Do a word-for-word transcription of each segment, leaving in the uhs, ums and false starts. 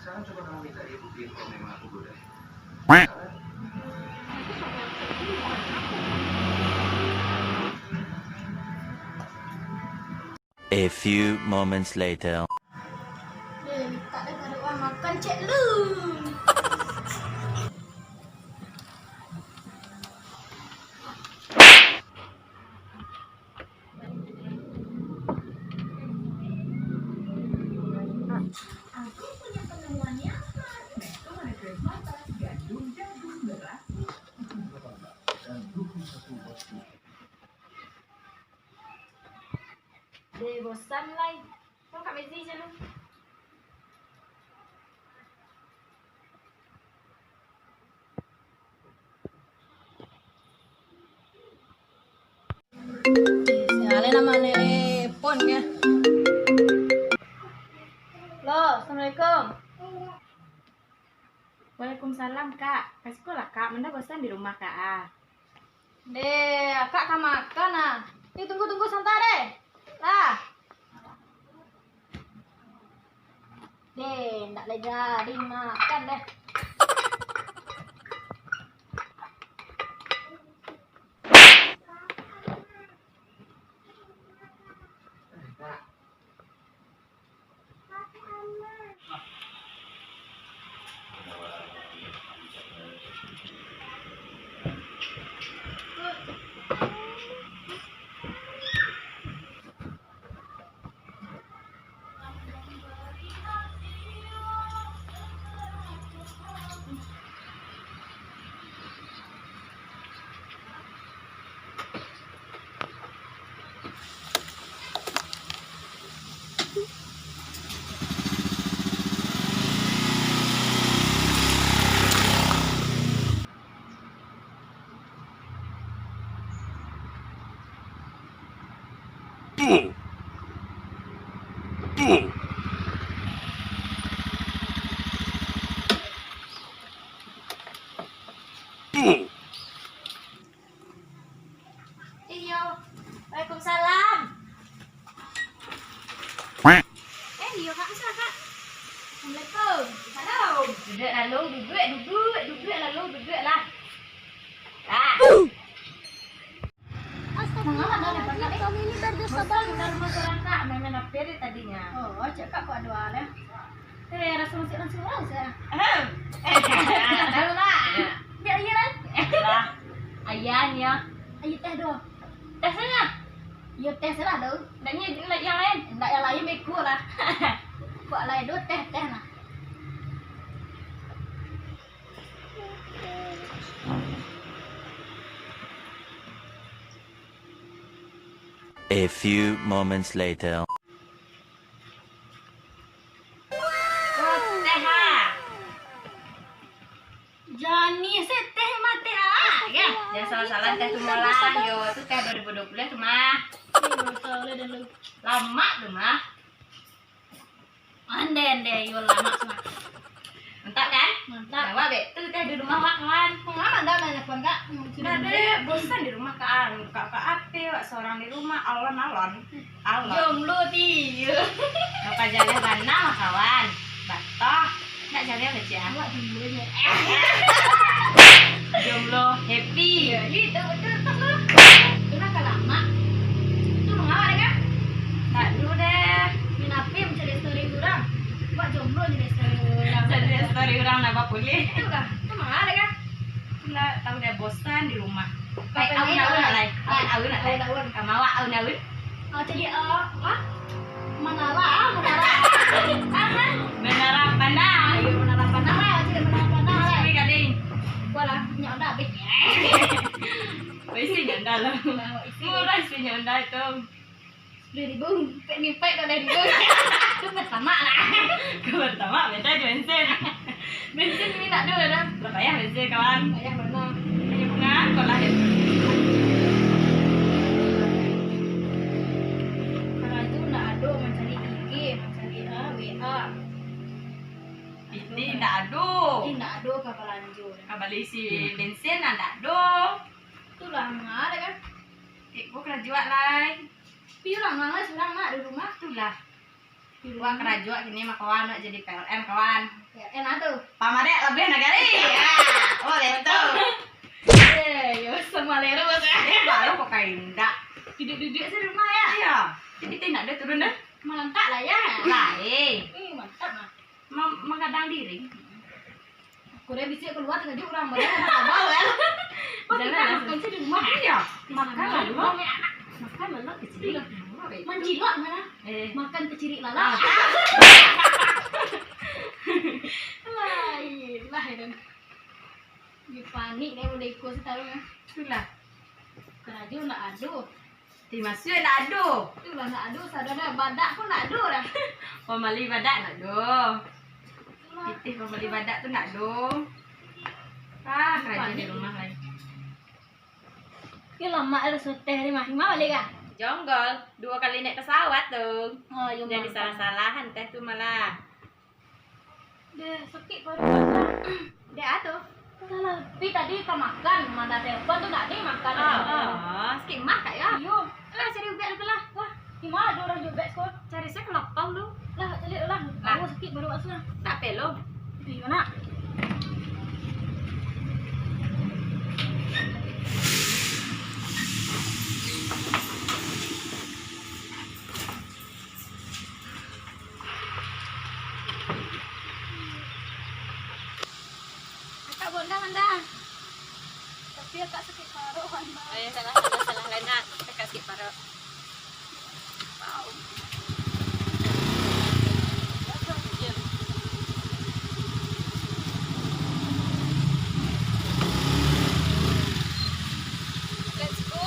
Sekarang coba kamu minta dia buktiin kalau memang aku goda. A few moments later. Eh, mintak deh kaduak makan, cek lu. Aku punya penemuan yang baru. Kemarin mata gandum jagung merah. Deh, bosan lai. Kau kat Mezi je lu. Sialan nama nelepon ya. Lo, assalamualaikum. Waalaikumsalam, Kak. Ka siko lah, Kak. Manda bosan di rumah, Kak, ah. Deh, akak ka makan, ah. Ih, tunggu, tunggu, santa deh. Lah. Deh, ndak lai jadi makan deh. Iyo. Waalaikumsalam. Eh, iyo, Kak. Masalah, Kak? Assalamualaikum. Salam. Duduak lalu, duduak, duduak, duduak lalu, duduak lah. Lah. Astagfirullahaladzim, kamu ini berdosa banget. Bosan di rumah surang, Kak. Main-main H P deh tadinyo. Oh, cek Kak kok ado lah. Eh, raso masuk langsung lah, Ustaz. Ahem. Eh, tahu lah. Biar iya lah. Lah. Ayan ya. Ayo teh doh. Teh saja. Yo teh salah doh. Ndak ni, ndak yang lain. Ndak yang lain beko lah. Kok lain doh teh, teh lah. A few moments later. Wah, teh, ah. Jani se teh mah teh, ah. Ya, jangan salah-salah teh tu mah lah. Yo, tu teh dua ribu dua puluh tu mah. Iyo, salah dan lu. Lamak tu mah. Andai, andai, iyo lamak tu mah. Mantap kan? Mantap. Nah, wak, bek tu teh di rumah wak, kawan. Mangapa ndak nelpon, Kak? Hmm, sudah. Ndak deh, bosan di rumah, Kak. Buka-buka H P, wak seorang di rumah, alon-alon. Alon. Jomblo ti, iyo. Ngapa jaleh bana, kawan? Batoh. Ndak jaleh, Kak, ah? Awak jomblo je. Jomblo, happy. Iyo, iyo, itu betul, betul, betul. Itulah kalamak. Itu mangawak deh, Kak? Ndak dulu deh. Main H P mancari story urang. Buat jomblo jadi story urang. Jadi story urang nambah pulih. Itu kah? Itu mangawak deh, Kak? Ndak tahu deh, bosan di rumah. Baik, aun-aun nak lai. Aun-aun nak lai. Aun-aun. Ka mawak aun-aun. Oh, jadi, eh, apa? Manara, ah, manara. Apa? Menara Pandang. Ayo, Menara Pandang lah, cari Menara Pandang lah. Cari gading. Gua lah, minyak udah habis. Isi minyak udah lah. Nah, isi. Murah isi minyak udah itu. Sepuluh ribu, pek ni pek dah ribu. Itu pertama lah. Kalau pertama, beda je bensin. Bensin ni nak dulu dah. Lah payah bensin, kawan. Payah bana. Hanya bunga, kau lah ya. Kalau itu nak ado mancari I G, mancari, ah, W A. Itu ndak ado. Itu ndak ado ka balanjo. Ka bali isi bensin ndak ado. Itulah, manga dah kan. Iko karajo lai. Pi urang manga surang nak di rumah. Itulah. Di rumah. Wak karajo kini mah kawan, wak jadi P L N kawan. P Enak tu. Pamadek labiah nagari. Ah, oh, betul. Eh, yo, sama lero, Bos. Eh, baru kok kayak indak. Duduk-duduk di rumah, ya? Iya. Jadi, kita indak ada turun, dah. Malantak lah, ya. Lah, eh. Eh, mantap, nah. Ma-, manggadang diri. Aku dah bisa keluar, terkejut orang, baru nak abang, ya. Jangan lah. Makan sih di rumah. Iya. Makan lah, dulu. Makan lah, kecil. Mancilok mana? Eh. Makan kecirik lalak. Ah. Lah, ilah, ya kan. Dia panik deh, udah ikut setaruh, ya. Itulah. Karajo nak ado. Ti masuak nak ado. Itulah nak ado, sadar dah. Badak pun nak ado dah. Pambali badak nak ado. Itulah. Pitih pambali badak tu nak ado. Ah, karajo di rumah lai. Yo lamak lah soteh ni mah. Di ma bali kah? Jonggol. Duo kali naik pesawat tu. Oh, yo. Jadi mantap. Salah-salahan teh tu malah. Deh, sakik paruik, Kak. Dek a tu? Salah, pi tadi ka makan, manda telepon tu nak di makan. Ah, ah, sakik mah, Kak, yo? Iyo. Lah, cari ubek lah, lah. Wah, di ma ado urang juo ubek ko? Cari se ka lapau lu. Lah, cari lah. Lah. Aku sakik paruik, Kak, sudah. Tak pelo. Iyo, nak. Akak bonda, Manda. Tapi akak sakik paruik, Manda. Eh, salah, salah, salah lain, nak. Akak sakik paruik. Wow. Let's go.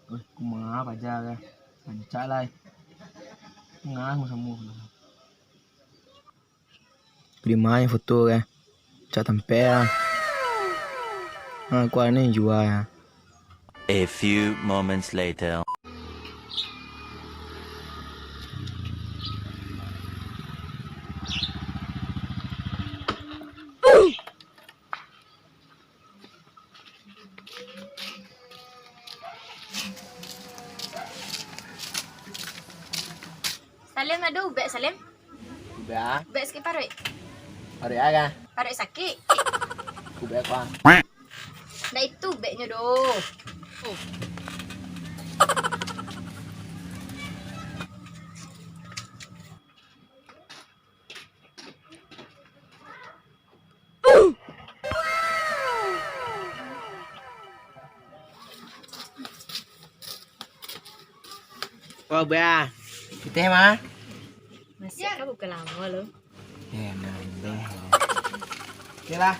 Weh, kumaha paja kah? Rancak lai. Ngah samo. Prima yang foto kah? Cak tampek ah. Ha, kuah ni jua. A few moments later. Salim, ado ubek, Salim? Ubek a? Ubek sakik paruik. Paruik a kah? Paruik sakik. Ubek a? Ndak itu ubeknyo doh. Wah, bah. Pitih mah. Masih kah bukan lamo lo? Eh, nambah. Oke lah.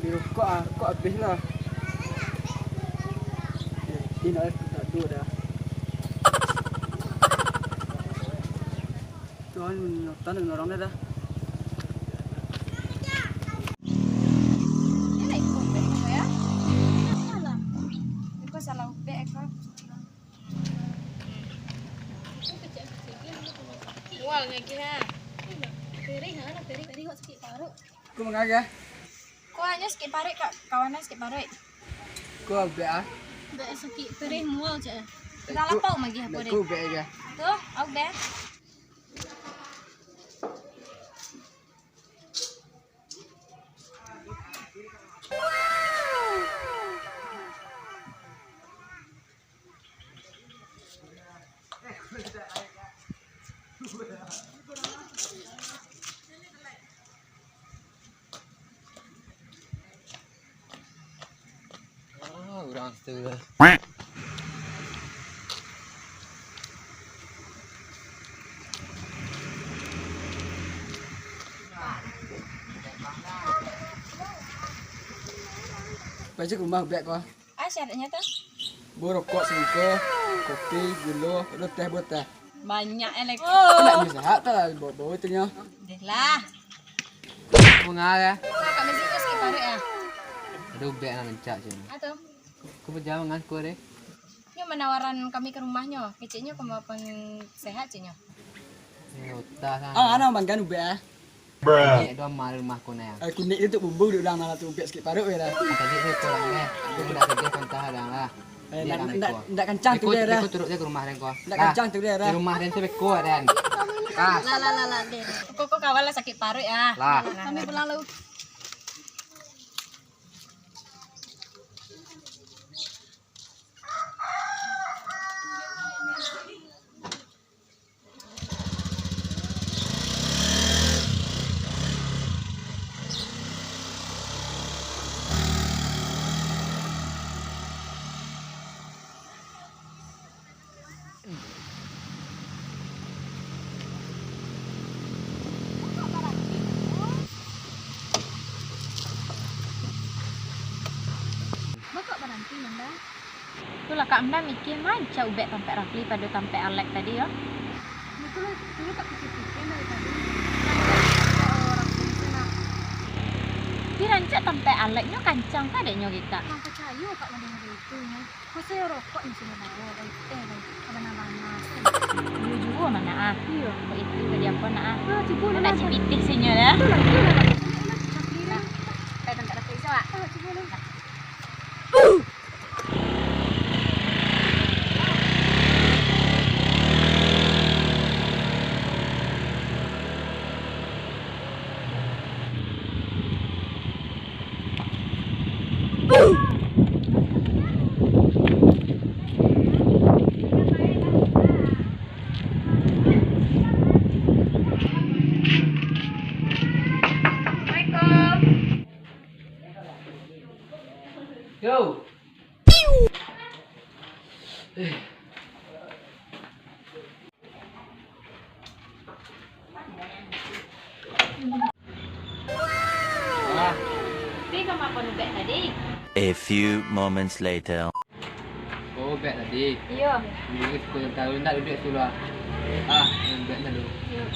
Beli rokok ah, rokok habis lah. Yakin lah, tak ada dah. Tuhan menyelamatkan orang dah. Ini lah ikut ubek ko, ya. Alah. Ko salah ubek ko. Mual nyo gih, ha. Pirih, ha, pirih. Pirih kok sakik paruik. Ko mangagah. Ko hanyo sakik paruik, Kak. Kawan sakik paruik. Ko ubek ah. Ubek sakik pirih mual, cak. Dah lapau magi apo deh? Ko ubek aja. Tu, ubek. Kurang setuju. Baju rumah ubek ko. Ah, syaratnyo tu? Bo rokok sabungkuih, kopi, gulo, lo teh bo teh. Banyak eh lagi. Nak ni sehat tak lah, bau-bau tu nyo. Deh lah. Bunga ya. Kakak mesti kau sakik paruik ya? Ada ubek nak rancak je. Ah tu. Kau berjalan dengan aku deh. Nyo menawaran kami ke rumahnyo. Keciknyo kemampuan sehat ciknyo. Ya, utah lah. Ah, ana manggan ubek ah. Kunyik tu amal rumah ko nah. Eh, kunyik tu untuk bumbu dek urang lah tu, ubek sakik paruik je lah. Ah, tadi tu kurang deh. Aku dah kerja kontah urang lah. Eh, ndak, ndak, ndak kancang tu deh, dah. Iko turut deh ke rumah den ko. Ndak kancang tu deh, dah. Di rumah den tu beko den. Ah. Lah, lah, lah, lah, deh. Kok, kok kawal lah sakik paruik ah. Lah. Kami pulang lu. Baa kok baranti, Nanda? Tu lah Kak Nanda mikir, ma rancak ubek tampek Rafli pado tampek Alek tadi yo. Itu lah, itu lah Kak pikir-pikir dari tadi. Rancak tampek Rafli tu nah. Tapi rancak tampek Alek nyo kancang ka dek nyo gita. Kurang percayo Kak model-model itu nyo. Masa yo rokok nyo sudah bawa, baik teh, baik. Bana-bana. Iyo juo mah nak ah. Iyo. Kok itu tadi apo nak ah? Ah, cubo lah. Nak cipitih sinyo dah. Cubo lah, cubo lah. Nah, kayak tangkap dapat iso ah. Ah, cubo lah. Yo. Wah. Pi ka makan ubek tadi? A few moments later. Oh, ubek tadi. Iyo. Duduk situ, ndak duduak situ lah. Ah, ubek dulu. Iyo.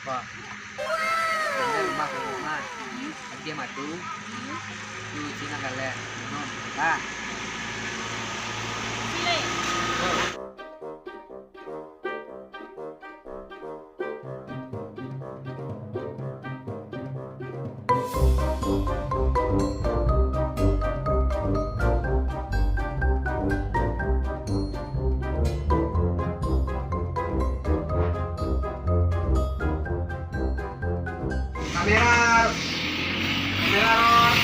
Wah. Rumah, rumah. Agiah madu. Tu isi nan galeh. Minum. Lah. Sile. Oh. Kamera, kamera roll,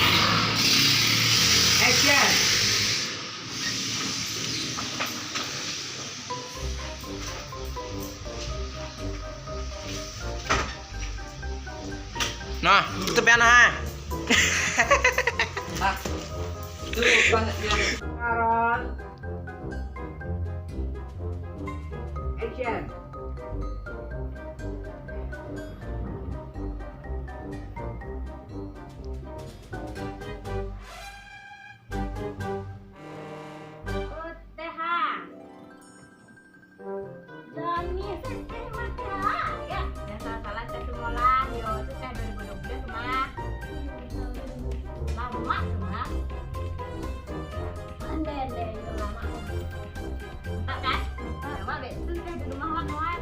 action. Nah, itu pian ah. Ah, itu banget dia. Aaron. Action. Uteh, ha. Jani, teh mati lah. Ya, jan salah-salah teh tu mah lah. Yo, tu teh dua ribu dua belas tu mah. Lama tu mah. Andai-andai itu lama. Nampak kan? Nampak. Nampak, Bek? Tu teh di rumah awak, kawan.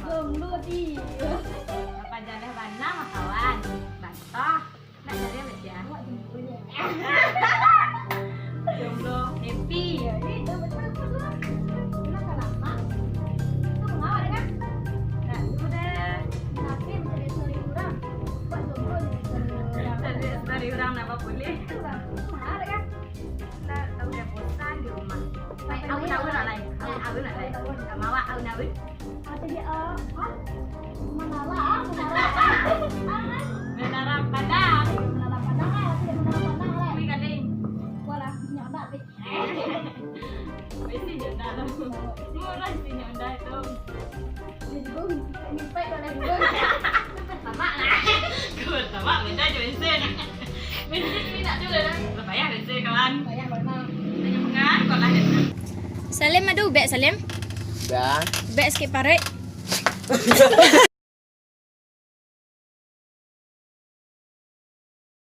Jomblo dia. Apa jalan bana mah, kawan? Batoh. Nak cari anak sia? Awak jomblo je. Jomblo. Urang nak babuliah. Mahal kan? Lah, tahu dah bosan di rumah. Baik, awun-awun lah lain. Awun-awun lah lain. Mawa awun-awun. Macam dia, ah, ha? Menara, ah, menara. Menara Padang. Menara Padang, ah, tapi dia Menara Padang, ah. Wih, Gading. Wah lah, minyak dak, Bik. Besi je dah. Murah sih nyo dah tu. Dia juga, ini baik kalau dia juga. Tamak lah. Kau tamak, beda je bensin. Bensin ni nak tu dah. Lah payah bensin, kawan. Payah, kawan. Tanya pengan, kau lah. Salim, ado ubek, Salim? Dah. Ubek sakik paruik.